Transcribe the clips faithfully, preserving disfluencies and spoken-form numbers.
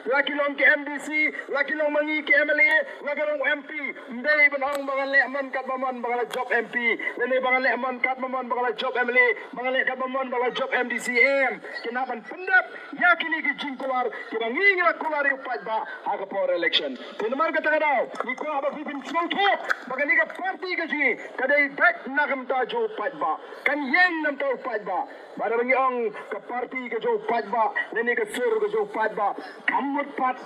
La ki long ki M D C, la ki long ma ngi ki M L A, la ki long M P. Ym dei ban ong ba ngan leh mon katba mon ba ngan la jop M P, lane ba ngan leh mon katba mon ba ngan la jop M L A, ba ngan leh katba mon ba ngan la jop M D C. Em, ki nang ban pyndep ïa kine ki jingkular kiba ngi ngi la kular ïa u paidbah ha ka por election. Te namar kata ka daw ngi kwah ba phi pynsngewthuh ba kane ka party ka jong ngi ka dei beit na ka bynta jong u paidbah, kan ïeng na ka bynta u paidbah. Bad haba ngi ong ka party ka jong u paidbah lane ka sur ka jong u paidbah, kam mut pat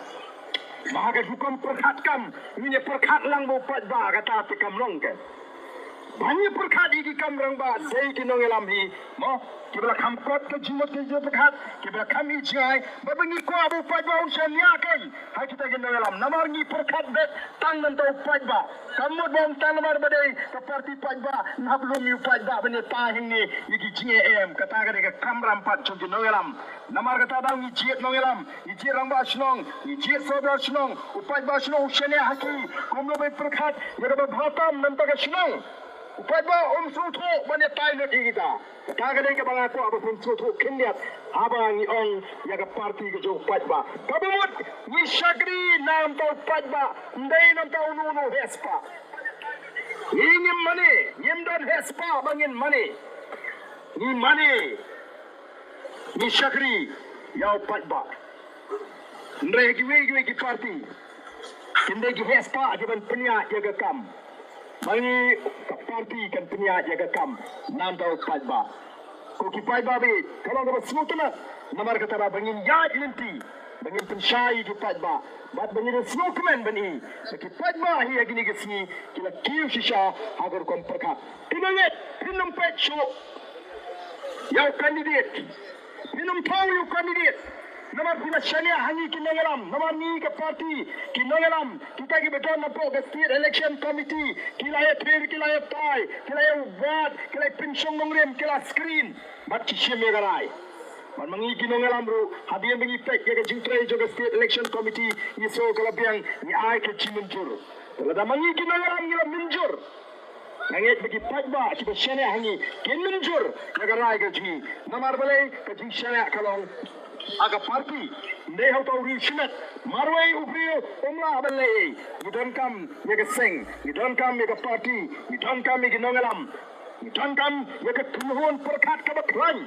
ba ha ka rukom pyrkhat kam ngin ïa pyrkhat lang ba u paidbah kata te kam long. Kan ban ïa pyrkhat ïa ki kam rangbah dei ki nongïalam hi, mo, kiba la kham kot ka jingmut ka jingpyrkhat, kiba la kham ïa jngai. Bad ba ngi kwah ba u paidbah un shaniah kan ha kita ki nongïalam, namar ngi pyrkhat beit tang na ka bynta u paidbah. Kam mut ba ong tang namar ba dei ka party paidbah, yn hap lum ïa u paidbah ban ïa tai hangne ïa ki jingeh. Em, kata ka dei ka kamram pat jong ki nongïalam. Namar kata daw ngi jied nongïalam, ngi jied rangbah shnong, ngi jied sordar shnong, u paidbah shnong u shaniah ha ki. Kumno ban pyrkhat ïa kaba bha tam na ka bynta ka shnong? U paidbah um sngewthuh ban ïa tai lut ïa kita. Kata ka dei kaba nga kwah ba phin sngewthuh khyndiat haba ngi ong ïa ka party ka jong u paidbah. Kaba mut ngi shakri na ka bynta u paidbah, ym dei na ka bynta uno uno u heh spah. Ngi ngim mane, ngim don heh spah ba ngin mane. Ngi mane, ngi shakri ïa u paidbah. Hynrei kiwei kiwei ki party kin dei ki heh spah kiban pynïaid ïa ka kam. Ma ngi ka party kan pynïaid ïa ka kam na ka bynta u paidbah. Ko ki paidbah bad ka long kaba sngewtynnat, namar kata ba ngin ïaid lynti ba ngin pynshai ïa ki paidbah bad ba ngin sngewkmen ban i ba ki paidbah hi ha kine ki sngi ki la kiew shisha ha ka rukom pyrkhat. Te nga ngeit phin ym peit shuh ïa u candidate, phin ym thaw ïa u candidate. Namar phi la shaniah ha ngi ki nongïalam, namar ngi ka party ki nongïalam, kita kiba don hapoh ka State Election Committee ki la ïa thir, ki la ïa tai, ki la ïa wad, ki la ïa pynshong nongrim, ki la screen bad ki shim ïa ka rai. Bad ma ngi ki nongïalam ruh hadien ba ngi peit ïa ka jingtrei jong ka State Election Committee, ngi sngew ka la biang, ngi ai ka jingmynjur. Te lada ma ngi ki nongïalam ngi la mynjur, nga ngeit ba ki paidbah kiba shaniah ha ngi kin mynjur ïa ka rai ka jong ngi. Namar balei? Ka jingshaniah ka long ha ka party, ym dei ha uta u riewshimet. Marwei u briew um lah ban leh ei. Ngi donkam ïa ka seng, ngi donkam ïa ka party, ngi donkam ïa ki nongïalam, ngi donkam ïa ka kynhun pyrkhat kaba khlaiñ.